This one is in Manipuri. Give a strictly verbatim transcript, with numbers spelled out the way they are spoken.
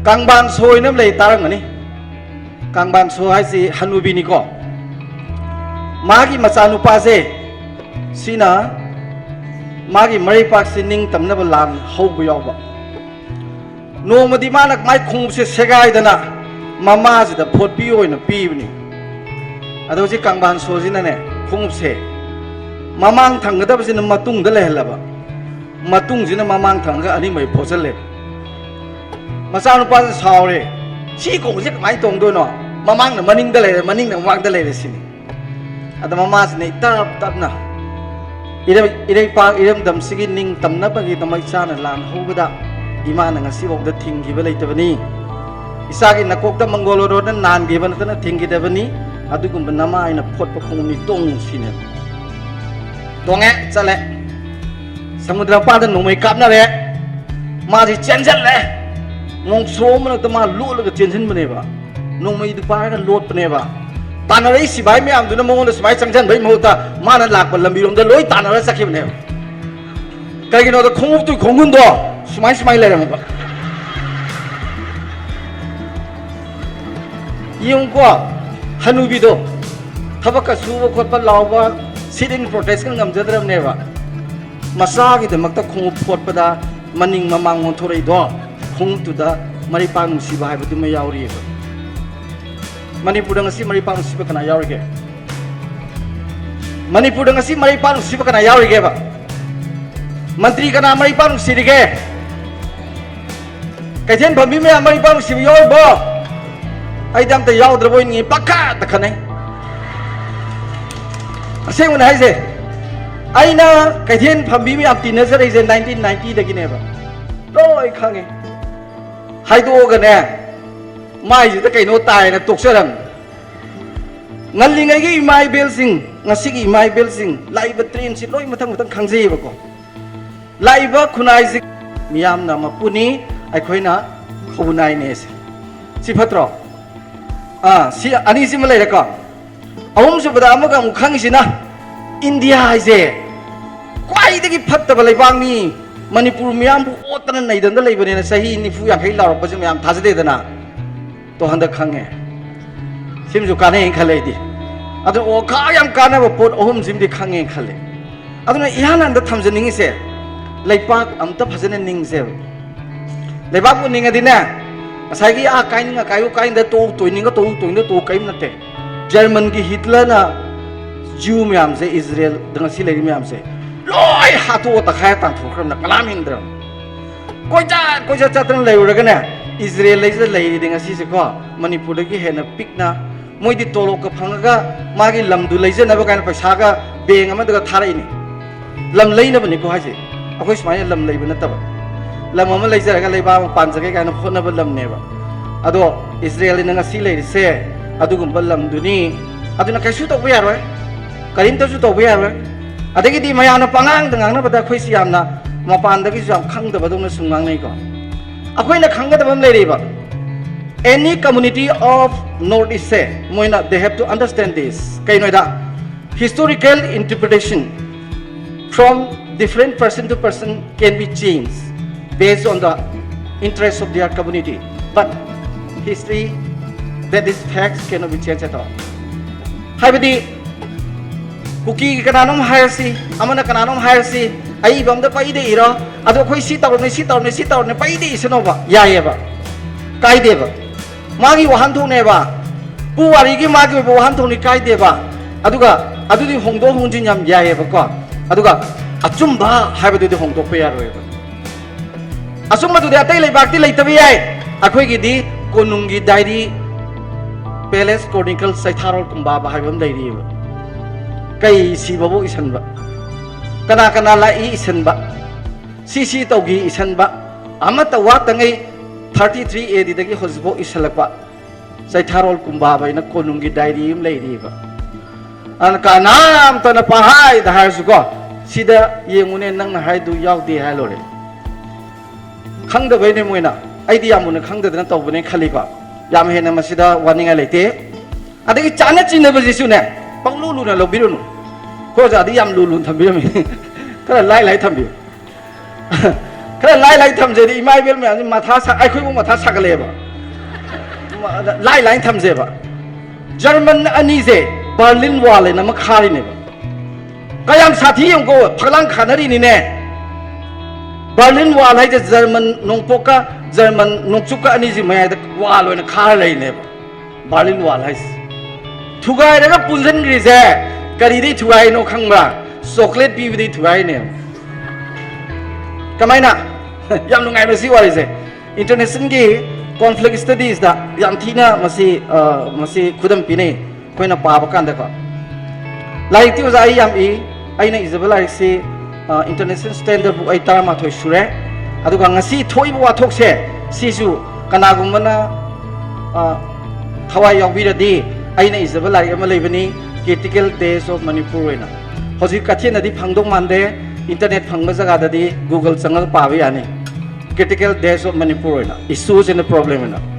ꯀꯥꯡꯕꯥꯟ ꯁꯣ ꯍꯥꯏꯅ ꯑꯃ ꯂꯩ, ꯇꯥꯔꯝꯒꯅꯤ꯫ ꯀꯥꯡꯕꯥꯟ ꯁꯣ ꯍꯥꯏꯁꯤ ꯍꯅꯨꯕꯤꯅꯤꯀꯣ꯫ ꯃꯥꯒꯤ ꯃꯆꯥꯅꯨꯄꯥꯁꯦ ꯁꯤꯅ ꯃꯥꯒꯤ ꯃꯔꯩꯄꯥꯛꯁꯤ ꯅꯤꯡꯇꯝꯅꯕ ꯂꯥꯟ ꯍꯧꯕ ꯌꯥꯎꯕ꯫ ꯅꯣꯡꯃꯗꯤ ꯃꯥꯅ ꯃꯥꯏ ꯈꯣꯡꯎꯞꯁꯦ ꯁꯦꯒꯥꯏꯗꯅ ꯃꯃꯥꯁꯤꯗ ꯐꯣꯠꯄꯤ ꯑꯣꯏꯅ ꯄꯤꯕꯅꯤ꯫ ꯑꯗꯣ ꯍꯧꯖꯤꯛ ꯀꯥꯡꯕꯥꯟ ꯁꯣꯁꯤꯅꯅꯦ, ꯈꯣꯡꯎꯞꯁꯦ ꯃꯃꯥꯡ ꯊꯪꯒꯗꯕꯁꯤꯅ ꯃꯇꯨꯡꯗ ꯂꯩꯍꯜꯂꯕ, ꯃꯇꯨꯡꯁꯤꯅ ꯃꯃꯥꯡ ꯊꯪꯉꯒ ꯑꯅꯤꯃꯩ ꯐꯣꯠꯆꯜꯂꯦ꯫ ꯃꯆꯥꯅꯨꯄꯥꯁꯤ ꯁꯥꯎꯔꯦ, "ꯁꯤ ꯈꯣꯡꯎꯞꯁꯦ ꯀꯃꯥꯏꯅ ꯇꯣꯡꯗꯣꯏꯅꯣ? ꯃꯃꯥꯡꯅ ꯃꯅꯤꯡꯗ ꯂꯩꯔꯦ, ꯃꯅꯤꯡꯅ ꯃꯃꯥꯡꯗ ꯂꯩꯔꯦ" ꯁꯤꯅꯤ꯫ ꯑꯗ ꯃꯃꯥꯁꯤꯅ ꯏꯇꯞ ꯇꯞꯅ, "ꯏꯔꯩ-, ꯏꯔꯩꯄꯥꯛ ꯏꯔꯝꯗꯝꯁꯤꯒꯤ ꯅꯤꯡꯇꯝꯅꯕꯒꯤꯗꯃꯛ ꯏꯆꯥꯅ ꯂꯥꯟ ꯍꯧꯕꯗ ꯏꯃꯥꯅ ꯉꯁꯤꯐꯥꯎꯗ ꯊꯤꯡꯈꯤꯕ ꯂꯩꯇꯕꯅꯤ꯫ ꯏꯆꯥꯒꯤ ꯅꯀꯣꯛꯇ ꯃꯪꯒꯣꯜ ꯑꯣꯔꯣꯅ ꯅꯥꯟꯈꯤꯕ ꯅꯠꯇꯅ ꯊꯤꯡꯈꯤꯗꯕꯅꯤ꯫ ꯑꯗꯨꯒꯨꯝꯕ ꯅꯃꯥ ꯑꯩꯅ ꯐꯣꯠꯄ ꯈꯣꯡꯎꯞꯅꯤ, ꯇꯣꯡꯉꯨ" ꯁꯤꯅꯦꯕ꯫ ꯇꯣꯡꯉꯦ, ꯆꯠꯂꯦ꯫ ꯁꯃꯨꯗ꯭ꯔ ꯃꯄꯥꯟꯗ ꯅꯣꯡꯃꯩ ꯀꯥꯞꯅꯔꯦ꯫ ꯃꯥꯁꯤ ꯆꯦꯟꯁꯤꯜꯂꯦ꯫ ꯃꯣꯡꯁꯣ ꯃꯔꯛꯇ ꯃꯥ ꯂꯣꯠꯂꯒ ꯆꯦꯟꯁꯤꯟꯕꯅꯦꯕ꯫ ꯅꯣꯡꯃꯩꯗꯨ ꯄꯥꯏꯔꯒ ꯂꯣꯠꯄꯅꯦꯕ꯫ ꯇꯥꯟꯅꯔꯛꯏ ꯁꯤꯐꯥꯏ ꯃꯌꯥꯝꯗꯨꯅ ꯃꯉꯣꯟꯗ ꯁꯨꯃꯥꯏꯅ ꯆꯪꯁꯤꯟꯕꯒꯤ ꯃꯍꯨꯠꯇ ꯃꯥꯅ ꯂꯥꯛꯄ ꯂꯝꯕꯤꯔꯣꯝꯗ ꯂꯣꯏ ꯇꯥꯟꯅꯔ ꯆꯠꯈꯤꯕꯅꯦꯕ꯫ ꯀꯩꯒꯤꯅꯣꯗ ꯈꯣꯡꯎꯞꯇꯨꯒꯤ ꯈꯣꯡꯒꯨꯟꯗꯣ ꯁꯨꯃꯥꯏ ꯁꯨꯃꯥꯏ ꯂꯩꯔꯝꯃꯕ꯫ ꯌꯦꯡꯉꯨꯀꯣ, ꯍꯅꯨꯕꯤꯗꯣ ꯊꯕꯛꯀ ꯁꯨꯕ ꯈꯣꯠꯄ ꯂꯥꯎꯕ, sit in protestꯀ ꯉꯝꯖꯗ꯭ꯔꯕꯅꯦꯕ꯫ ꯃꯆꯥꯒꯤꯗꯃꯛꯇ ꯈꯣꯡꯎꯞ ꯐꯣꯠꯄꯗ ꯃꯅꯤꯡ ꯃꯃꯥꯡ ꯑꯣꯟꯊꯣꯔꯛꯏꯗꯣ, ꯈꯣꯡꯎꯞꯇꯨꯗ ꯃꯔꯩꯄꯥꯛ ꯅꯨꯡꯁꯤꯕ ꯍꯥꯏꯕꯗꯨꯃ ꯌꯥꯎꯔꯤꯑꯕ꯫ ꯃꯅꯤꯄꯨꯔꯗ ꯉꯁꯤ ꯃꯔꯩꯄꯥꯛ ꯅꯨꯡꯁꯤꯕ ꯀꯅꯥ ꯌꯥꯎꯔꯤꯒꯦ? ꯃꯅꯤꯄꯨꯔꯗ ꯉꯁꯤ ꯃꯔꯩꯄꯥꯛ ꯅꯨꯡꯁꯤꯕ ꯀꯅꯥ ꯌꯥꯎꯔꯤꯒꯦꯕ? ꯃꯟꯇ꯭ꯔꯤ ꯀꯅꯥ ꯃꯔꯩꯄꯥꯛ ꯅꯨꯡꯁꯤꯔꯤꯒꯦ? ꯀꯩꯊꯦꯜ ꯐꯝꯕꯤ ꯃꯌꯥꯝ ꯃꯔꯩꯄꯥꯛ ꯅꯨꯡꯁꯤꯕ ꯌꯥꯎꯔꯤꯕꯣ? ꯑꯩꯗꯤ ꯑꯝꯇ ꯌꯥꯎꯗ꯭ꯔꯕꯣꯏ ꯅꯤꯡꯉꯤ, ꯄꯪꯈꯠꯇ ꯈꯠꯅꯩ꯫ ꯑꯁꯦꯡꯕꯅꯦ ꯍꯥꯏꯁꯦ, ꯑꯩꯅ ꯀꯩꯊꯦꯜ ꯐꯝꯕꯤ ꯃꯌꯥꯝ ꯇꯤꯟꯅꯖꯔꯛꯏꯁꯦ nineteen ninetyꯗꯒꯤꯅꯦꯕ꯫ ꯂꯣꯏ ꯈꯪꯉꯦ꯫ ꯍꯥꯏꯗꯣꯛꯑꯒꯅꯦ, ꯃꯥꯏꯁꯤꯗ ꯀꯩꯅꯣ ꯇꯥꯏꯅ ꯇꯣꯛꯆꯔꯝꯃꯤ꯫ ꯉꯜꯂꯤꯉꯩꯒꯤ ꯏꯃꯥ ꯏꯕꯦꯜꯁꯤꯡ, ꯉꯁꯤꯒꯤ ꯏꯃꯥ ꯏꯕꯦꯜꯁꯤꯡ, ꯂꯥꯛꯏꯕ trendꯁꯤ ꯂꯣꯏ ꯃꯊꯪ ꯃꯊꯪ ꯈꯪꯖꯩꯌꯦꯕꯀꯣ꯫ ꯂꯥꯛꯏꯕ ꯈꯨꯟꯅꯥꯏꯁꯤ ꯃꯤꯌꯥꯝꯅ ꯃꯄꯨꯅꯤ, ꯑꯩꯈꯣꯏꯅ ꯈꯨꯟꯅꯥꯏꯅꯦ ꯁꯤ꯫ ꯁꯤ ꯐꯠꯇ꯭ꯔꯣ? ꯑꯥ, ꯁꯤ ꯑꯅꯤꯁꯤꯃ ꯂꯩꯔꯦꯀꯣ꯫ ꯑꯍꯨꯝꯁꯨꯕꯗ ꯑꯃꯒ ꯑꯃꯨꯛ ꯈꯪꯉꯤꯁꯤꯅ, ꯏꯟꯗꯤꯌꯥ ꯍꯥꯏꯁꯦ ꯈ꯭ꯋꯥꯏꯗꯒꯤ ꯐꯠꯇꯕ ꯂꯩꯕꯥꯛꯅꯤ, ꯃꯅꯤꯄꯨꯔ ꯃꯤꯌꯥꯝꯕꯨ ꯑꯣꯠꯇꯅ ꯅꯩꯗꯅ ꯂꯩꯕꯅꯤꯅ ꯆꯍꯤ ꯅꯤꯐꯨ ꯌꯥꯡꯈꯩ ꯂꯥꯎꯔꯛꯄꯁꯦ ꯃꯌꯥꯝ ꯊꯥꯖꯗꯦꯗꯅ꯫ ꯇꯣ ꯍꯟꯗꯛ ꯈꯪꯉꯦ꯫ ꯁꯤꯃꯁꯨ ꯀꯥꯟꯅꯩꯅ ꯈꯜꯂꯦ ꯑꯩꯗꯤ꯫ ꯑꯗꯨꯅ ꯑꯣ ꯈ꯭ꯋꯥꯏ ꯌꯥꯝ ꯀꯥꯟꯅꯕ ꯄꯣꯠ ꯑꯍꯨꯝꯁꯤꯃꯗꯤ ꯈꯪꯉꯦꯅ ꯈꯜꯂꯦ꯫ ꯑꯗꯨꯅ ꯏꯍꯥꯟ ꯍꯥꯟꯕꯗ ꯊꯝꯖꯅꯤꯡꯉꯤꯁꯦ, ꯂꯩꯄꯥꯛ ꯑꯝꯇ ꯐꯖꯅ ꯅꯤꯡꯁꯦꯕ꯫ ꯂꯩꯕꯥꯛꯄꯨ ꯅꯤꯡꯉꯗꯤꯅꯦ, ꯉꯁꯥꯏꯒꯤ ꯑꯥ ꯀꯥꯏꯅꯤꯡꯉ ꯀꯥꯏꯌꯨ, ꯀꯥꯏꯅꯤꯡꯗ ꯇꯣꯛꯎ, ꯇꯣꯏꯅꯤꯡꯉ ꯇꯣꯛꯎ, ꯇꯣꯏꯅꯤꯡꯗ ꯇꯣꯛꯎ, ꯀꯔꯤꯝ ꯅꯠꯇꯦ꯫ ꯖꯔꯃꯟꯒꯤ ꯍꯤꯠꯂꯔꯅ ꯖ꯭ꯌꯨ ꯃꯌꯥꯝꯁꯦ, ꯏꯖꯔꯦꯜꯗ ꯉꯁꯤ ꯂꯩꯔꯤ ꯃꯌꯥꯝꯁꯦ, ꯂꯣꯏ ꯍꯥꯠꯇꯣꯛꯑ ꯇꯛꯈꯥꯏꯔ ꯇꯥꯟꯊꯣꯛꯈ꯭ꯔꯕꯅ ꯀꯅꯥꯝ ꯍꯤꯡꯗ꯭ꯔꯕꯅꯤ꯫ ꯀꯣꯏꯆꯠ ꯀꯣꯏꯆꯠ ꯆꯠꯇꯅ ꯂꯩꯔꯨꯔꯒꯅꯦ, ꯏꯖꯔꯦꯜ ꯂꯩꯁꯤꯗ ꯂꯩꯔꯤꯗꯤ ꯉꯁꯤꯁꯦꯀꯣ, ꯃꯅꯤꯄꯨꯔꯗꯒꯤ ꯍꯦꯟꯅ ꯄꯤꯛꯅ, ꯃꯣꯏꯗꯤ ꯇꯣꯂꯣꯞꯀ ꯐꯪꯉꯒ ꯃꯥꯒꯤ ꯂꯝꯗꯨ ꯂꯩꯖꯅꯕ ꯀꯥꯏꯅ ꯄꯩꯁꯥꯒ ꯕꯦꯡ ꯑꯃꯗꯒ ꯊꯥꯔꯛꯏꯅꯤ꯫ ꯂꯝ ꯂꯩꯅꯕꯅꯤꯀꯣ ꯍꯥꯏꯁꯦ, ꯑꯩꯈꯣꯏ ꯁꯨꯃꯥꯏꯅ ꯂꯝ ꯂꯩꯕ ꯅꯠꯇꯕ꯫ ꯂꯝ ꯑꯃ ꯂꯩꯖꯔꯒ ꯂꯩꯕꯥꯛ ꯑꯃ ꯄꯥꯟꯖꯒꯦ ꯀꯥꯏꯅ ꯍꯣꯠꯅꯕ ꯂꯝꯅꯦꯕ꯫ ꯑꯗꯣ ꯏꯖꯔꯦꯜꯅ ꯉꯁꯤ ꯂꯩꯔꯤꯁꯦ ꯑꯗꯨꯒꯨꯝꯕ ꯂꯝꯗꯨꯅꯤ꯫ ꯑꯗꯨꯅ ꯀꯩꯁꯨ ꯇꯧꯕ ꯌꯥꯔꯣꯏ, ꯀꯔꯤꯝꯇꯁꯨ ꯇꯧꯕ ꯌꯥꯔꯣꯏ꯫ ꯑꯗꯒꯤꯗꯤ ꯃꯌꯥꯝꯅ ꯄꯉꯥꯡꯗ ꯉꯥꯡꯅꯕꯗ ꯑꯩꯈꯣꯏꯁꯤ ꯌꯥꯝꯅ ꯃꯄꯥꯟꯗꯒꯤꯁꯨ ꯌꯥꯝ ꯈꯪꯗꯕꯗꯧꯅ ꯁꯨꯝ ꯉꯥꯡꯅꯩꯀꯣ꯫ ꯑꯩꯈꯣꯏꯅ ꯈꯪꯒꯗꯕ ꯑꯃ ꯂꯩꯔꯤꯕ, any community of North East ꯁꯦ, ꯃꯣꯏꯅ they have to understand this꯫ ꯀꯩꯅꯣꯗ, historical interpretation from different person to person can be changed based on the interest of their community, but history, that is facts, cannot be changed at all꯫ ꯍꯥꯏꯕꯗꯤ, ꯀꯨꯀꯤꯒꯤ ꯀꯅꯥꯅꯣꯝ ꯍꯥꯏꯔꯁꯤ, ꯑꯃꯅ ꯀꯅꯥꯅꯣꯝ ꯍꯥꯏꯔꯁꯤ, ꯑꯏꯕ ꯑꯝꯗ ꯄꯩꯗ ꯏꯔꯣ, ꯑꯗꯣ ꯑꯩꯈꯣꯏ ꯁꯤ ꯇꯧꯔꯅꯤ, ꯁꯤ ꯇꯧꯔꯅꯤ, ꯁꯤ ꯇꯧꯔꯅꯤ, ꯄꯩꯗ ꯏꯁꯅꯣꯕ, ꯌꯥꯏꯌꯦꯕ, ꯀꯥꯏꯗꯦꯕ꯫ ꯃꯥꯒꯤ ꯋꯥꯍꯟꯊꯣꯛꯅꯦꯕ, ꯄꯨꯋꯥꯔꯤꯒꯤ ꯃꯥꯒꯤ ꯑꯣꯏꯕ ꯋꯥꯍꯟꯊꯣꯛꯅꯤ, ꯀꯥꯏꯗꯦꯕ꯫ ꯑꯗꯨꯒ ꯑꯗꯨꯗꯤ ꯍꯣꯡꯗꯣꯛ ꯍꯣꯡꯖꯤꯟ ꯌꯥꯝ ꯌꯥꯏꯌꯦꯕꯀꯣ꯫ ꯑꯗꯨꯒ ꯑꯆꯨꯝꯕ ꯍꯥꯏꯕꯗꯨꯗꯤ ꯍꯣꯡꯗꯣꯛꯄ ꯌꯥꯔꯣꯏꯕ꯫ ꯑꯆꯨꯝꯕꯗꯨꯗꯤ ꯑꯇꯩ ꯂꯩꯕꯥꯛꯇꯤ ꯂꯩꯇꯕ ꯌꯥꯏ, ꯑꯩꯈꯣꯏꯒꯤꯗꯤ ꯀꯣꯅꯨꯡꯒꯤ dairy, Palace Chronicle, Cheitharol Kumbaba ꯍꯥꯏꯕ ꯑꯃ ꯂꯩꯔꯤꯑꯕ꯫ ꯀꯩ ꯁꯤꯕꯕꯨ ꯏꯁꯟꯕ, ꯀꯅꯥ ꯀꯅꯥ ꯂꯥꯛꯏ ꯏꯁꯟꯕ, ꯁꯤ ꯁꯤ ꯇꯧꯈꯤ ꯏꯁꯟꯕ, ꯑꯃꯠꯇ ꯋꯥꯠꯇꯉꯩ thirty three A D ꯗꯒꯤ ꯍꯧꯖꯤꯛꯐꯥꯎ ꯏꯁꯜꯂꯛꯄ ꯆꯩꯊꯥꯔꯣꯜ ꯀꯨꯝꯕꯥꯕ ꯍꯥꯏꯅ ꯀꯣꯅꯨꯡꯒꯤ ꯗꯥꯏꯔꯤ ꯑꯃ ꯂꯩꯔꯤꯕ꯫ ꯑꯗꯨꯅ ꯀꯅꯥꯝꯇꯅ ꯄꯪꯍꯥꯏꯗ ꯍꯥꯏꯔꯁꯨꯀꯣ, ꯁꯤꯗ ꯌꯦꯡꯉꯨꯅꯦ, ꯅꯪꯅ ꯍꯥꯏꯗꯨ ꯌꯥꯎꯗꯦ ꯍꯥꯏ ꯂꯣꯏꯔꯦ꯫ ꯈꯪꯗꯕꯩꯅꯦ ꯃꯣꯏꯅ, ꯑꯩꯗꯤ ꯌꯥꯝ ꯃꯨꯟꯅ ꯈꯪꯗꯗꯅ ꯇꯧꯕꯅꯦ ꯈꯜꯂꯤꯀꯣ꯫ ꯌꯥꯝ ꯍꯦꯟꯅ ꯃꯁꯤꯗ ꯋꯥꯅꯤꯡꯉꯥꯏ ꯂꯩꯇꯦ꯫ ꯑꯗꯒꯤ ꯆꯥꯅ ꯆꯤꯟꯅꯕꯁꯤꯁꯨꯅꯦ, ꯄꯪꯂꯨ ꯂꯨꯅ ꯂꯧꯕꯤꯔꯨꯅꯨ꯫ ꯑꯩꯈꯣꯏ ꯑꯣꯖꯥꯗꯤ ꯌꯥꯝ ꯂꯨ ꯂꯨꯅ ꯊꯝꯕꯤꯔꯝꯃꯤ꯫ ꯈꯔ ꯂꯥꯏ ꯂꯥꯏ ꯊꯝꯕꯤꯌꯨ꯫ ꯈꯔ ꯂꯥꯏ ꯂꯥꯏ ꯊꯝꯖꯩꯗꯤ ꯏꯃꯥ ꯏꯕꯦꯜ ꯃꯌꯥꯝꯁꯤ ꯃꯊꯥ ꯁꯥ ꯑꯩꯈꯣꯏꯕꯨ ꯃꯊꯥ ꯁꯥꯒꯠꯂꯛꯑꯦꯕ꯫ ꯂꯥꯏ ꯂꯥꯏ ꯊꯝꯖꯩꯕ꯫ ꯖꯔꯃꯟ ꯑꯅꯤꯁꯦ ꯕꯔꯂꯤꯟ ꯋꯥꯜ ꯍꯥꯏꯅ ꯑꯃ ꯈꯥꯔꯤꯅꯦꯕ꯫ ꯀꯌꯥꯝ ꯁꯥꯊꯤ ꯌꯦꯡꯉꯨꯀꯣ, ꯐꯛꯂꯥꯡ ꯈꯥꯅꯔꯤꯅꯤꯅꯦ꯫ ꯕꯔꯂꯤꯟ ꯋꯥꯜ ꯍꯥꯏꯁꯦ ꯖꯔꯃꯟ ꯅꯣꯡꯄꯣꯛꯀ ꯖꯔꯃꯟ ꯅꯣꯡꯆꯨꯞꯀ ꯑꯅꯤꯁꯤ ꯃꯌꯥꯏꯗ ꯋꯥꯜ ꯑꯣꯏꯅ ꯈꯥꯔ ꯂꯩꯅꯦꯕ꯫ ꯕꯔꯂꯤꯟ ꯋꯥꯜ ꯍꯥꯏꯁꯦ ꯊꯨꯒꯥꯏꯔꯒ ꯄꯨꯟꯁꯤꯟꯈ꯭ꯔꯤꯁꯦ ꯀꯔꯤꯗꯩ ꯊꯨꯒꯥꯏꯅꯣ ꯈꯪꯕ꯭ꯔꯥ? ꯆꯣꯀ꯭ꯂꯦꯠ ꯄꯤꯕꯗꯩ ꯊꯨꯒꯥꯏꯅꯦꯕ꯫ ꯀꯃꯥꯏꯅ? ꯌꯥꯝ ꯅꯨꯡꯉꯥꯏꯕ ꯁꯤ ꯋꯥꯔꯤꯁꯦ꯫ ꯏꯟꯇꯔꯅꯦꯁꯅꯦꯜꯒꯤ ꯀꯣꯟꯐ꯭ꯂꯤꯛ ꯁ꯭ꯇꯗꯤꯁꯇ ꯌꯥꯝ ꯊꯤꯅ ꯃꯁꯤ, ꯑ, ꯃꯁꯤ ꯈꯨꯗꯝ ꯄꯤꯅꯩ꯫ ꯑꯩꯈꯣꯏꯅ ꯄꯥꯕ ꯀꯥꯟꯗꯀꯣ, ꯂꯥꯏꯔꯤꯛꯇꯤ ꯑꯣꯖꯥ ꯑꯩ ꯌꯥꯝ ꯏ꯫ ꯑꯩꯅ ꯏꯖꯕ ꯂꯥꯏꯔꯤꯛꯁꯤ, ꯑ, ꯏꯟꯇꯔꯅꯦꯁꯅꯦꯜ ꯁ꯭ꯇꯦꯟꯗꯔꯠ ꯕꯨꯛ ꯑꯩ ꯇꯔꯥꯃꯥꯊꯣꯏ ꯁꯨꯔꯦ꯫ ꯑꯗꯨꯒ ꯉꯁꯤ ꯊꯣꯛꯏꯕ ꯋꯥꯊꯣꯛꯁꯦ ꯁꯤꯁꯨ ꯀꯅꯥꯒꯨꯝꯕꯅ, ꯑ, ꯊꯋꯥꯏ ꯌꯥꯎꯕꯤꯔꯗꯤ, ꯑꯩꯅ ꯏꯖꯕ ꯂꯥꯏꯔꯤꯛ ꯑꯃ ꯂꯩꯕꯅꯤ, Critical Days of Manipur ꯑꯣꯏꯅ꯫ ꯍꯧꯖꯤꯛ ꯀꯩꯊꯦꯜꯗꯗꯤ ꯐꯪꯗꯧ ꯃꯥꯟꯗꯦ, ꯏꯟꯇꯔꯅꯦꯠ ꯐꯪꯕ ꯖꯒꯥꯗꯗꯤ Google ꯆꯪꯉꯒ ꯄꯥꯕ ꯌꯥꯅꯤ꯫ Critical Days of Manipur ꯑꯣꯏꯅ, Issues in the Problem ꯑꯣꯏꯅ꯫